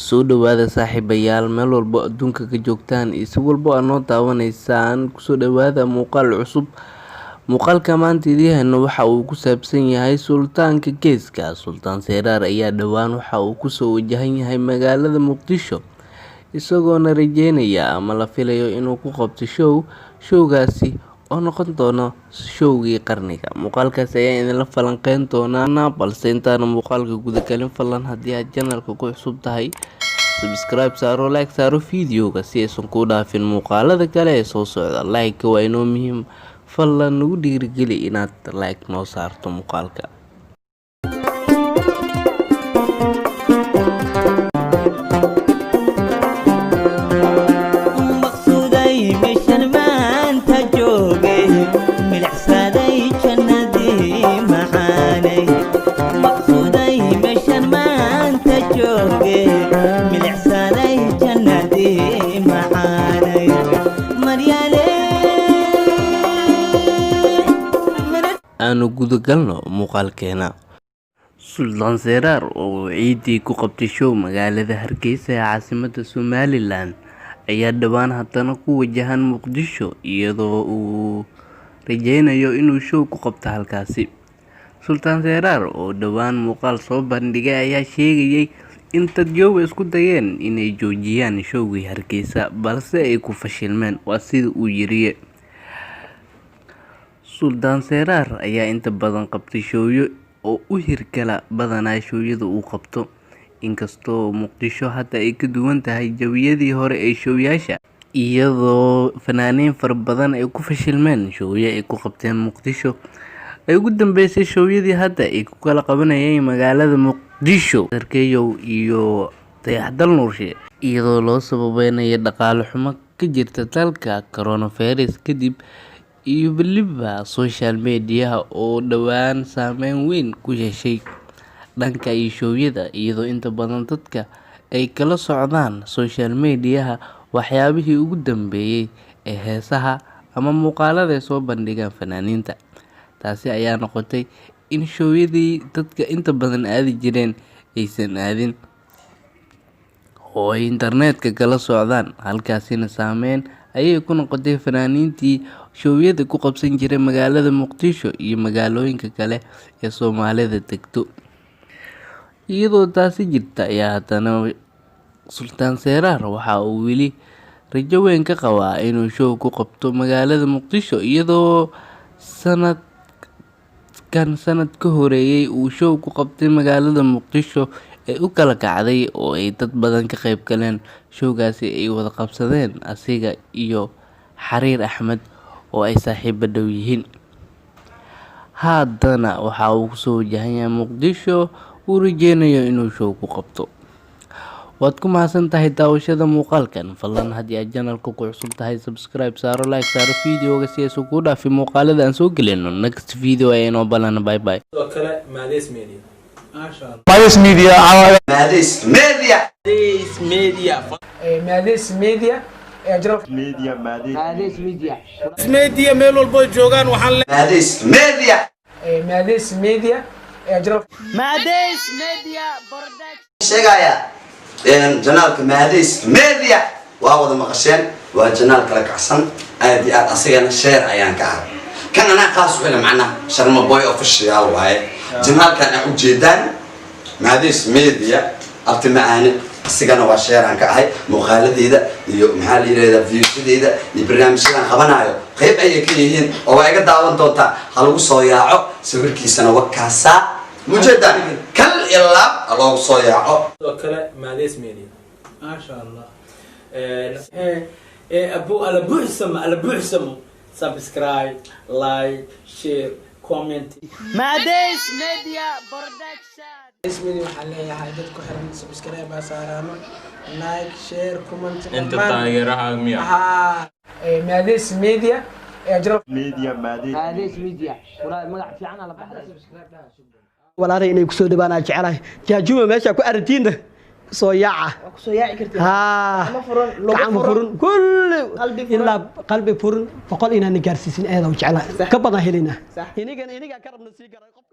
Soo dhawaada saaxiibayaal, meel walbo adduunka ka joogtaan iyo si walbo aad noo daawanaysaan, kusoo dhawaada muuqaal cusub. Muuqaalka maanta idiin waxa uu ku saabsan yahay Sultaanka Geeska. Sultaan Seyraar ayaa dhowaan waxa uu kusoo wajahan yahay magaalada Muqdisho, isagoona rajeynaya ama la filayo inuu ku qabto show, showgaasi oo noqon doono showgii qarniga. Muuqaalkaasi ayaan idinla falanqeyn doonaa, balse intaana muuqaalka gudagalin, fadlan haddii aad channelka ku cusub tahay subscribe saaro, like saaro videoga si aysan kuu dhaafin muuqaalada kale ee soo socda. Like waa inoo muhiim, fadlan nagu dhiirigeli inaad like noo saarto muuqaalka. Maqsuuday meeshan maanta joogay, milicsaday jannadii macaanay. Maqsuuday meeshan maanta joogay, milicsaday jannadii macaanay. Maryaale. Aanu gudagalno muuqaalkeena. Sultaan Seyraar oo ciidii ku qabtay show magaalada Hargeysa ee caasimada Somaliland ayaa dhowaan haddana ku wajahan Muqdisho, iyadoo uu rajeynayo inuu show ku qabto halkaasi. Sultaan Seyraar oo dhowaan muuqaal soo bandhigay ayaa sheegayay in dadyow isku dayeen inay joojiyaan showgii Hargeysa, balse ay ku fashilmeen, waa sida uu yiri. Sultaan Seyraar ayaa inta badan qabtay showyo oo u hirgala badanaa showyada uu qabto, inkastoo Muqdisho hadda ay ka duwan tahay jawiyadii hore ee showyaasha, iyadoo fanaaniin fara badan ay ku fashilmeen showyo ay ku qabteen Muqdisho. Ay ugu dambeysay showyadii hadda ay ku kala qabanayeen magaalada Muqdisho Sarkeyow iyo Dayaxdal Nuurshe, iyadoo loo sababeynayo dhaqaale xumo ka jirta dalka coronavirus kadib iyo weliba social media oo dhowaan saameyn weyn ku yeeshay dhanka iyo showyada, iyadoo inta badan dadka ay kala socdaan social media waxyaabihii ugu dambeeyay ee heesaha ama muuqaalada ay soo bandhigaan fanaaniinta. Taasi ayaa noqotay in showyadii dadka inta badan aadi jireen aysan aadin oo ay internetka kala socdaan, halkaasina saameyn ayay ku noqotay fanaaniintii showyada ku qabsan jiray magaalada Muqdisho iyo magaalooyinka kale ee Soomaalida degto. Iyadoo taasi jirta ayaa haddana Sultaan Seyraar waxa uu weli rajo weyn ka qabaa inuu show ku qabto magaalada Muqdisho, iyadoo sanadkan sanad ka horeeyay uu show ku qabtay magaalada Muqdisho ee u kala kacday oo ay dad badan ka qayb galeen. Showgaasi ay wada qabsadeen asiga iyo Xariir Axmed oo ay saaxiibo dhow yihiin. Haddana waxa uu kusoo wajahan yahay Muqdisho, uu rajeynayo inuu show ku qabto. Waad ku mahadsan tahay daawashada muuqaalkan. Fadlan haddii aad channelka ku cusub tahay subscribe saaro, like saaro videoga si aysan kuu dhaafin muuqaalada aan soo gelino. Next video ayaa inoo balan. Bye bye. Sidoo kale Maades Media. Maades Media. Maades Media. Media. Maades Media ee channelka Media Maades. Media meel walbo joogaan waxaan le Maades Media. Maades Media ee channelka. Maades Media Production. Sheegaya channelka Maades Media waa wada maqasheen, waa channel kala kacsan aad iyo aad. Asigana share ayaan ka ahay, kan anaa qaas u hela, macnaha Sharma Boy Official waaye channelkan aa ujeedaan. Maades Media abti macaane, asigana waa share aan ka ahay. Muuqaaladeeda iyo maxaa la yidhahdaa, viewsadeeda iyo barnaamijyadan qabanayo qayb ayay ka yihiin oo waa iga daawan doontaa. Ha lagu soo yaaco, sawirkiisana wakaasaa mujeedaan, kal iyo laab ha loogu soo yaaco. Sidoo kale Maades Media. Maasha Allah. Abu ala buuxsamo, ala buuxsamo, subscribe, like, share, comment. Maades Media Production. Maades Media waxaan leeyahay dad ku xiran subscribe baa saaraano, like, share, comment. Inta taageeraha miya? Haa, Maades Media ee channelka. Media Maades. Maades Media magac fiican ala baxday. Walaalay inay kusoo dhawaan aan jecelahay. Jaajuma meesha ku aragtiinna soo yaaca. Kusoo yaaci kartid. Haa. Gacmo furan, lugo gacmo furan, furan kulli. Qalbi furan. Ilaa qalbi furan 100 inaan gaarsiisin aad u jecelahay, ka badan helinaa. Sax. Inigan iniga ka rabna sii garay qof.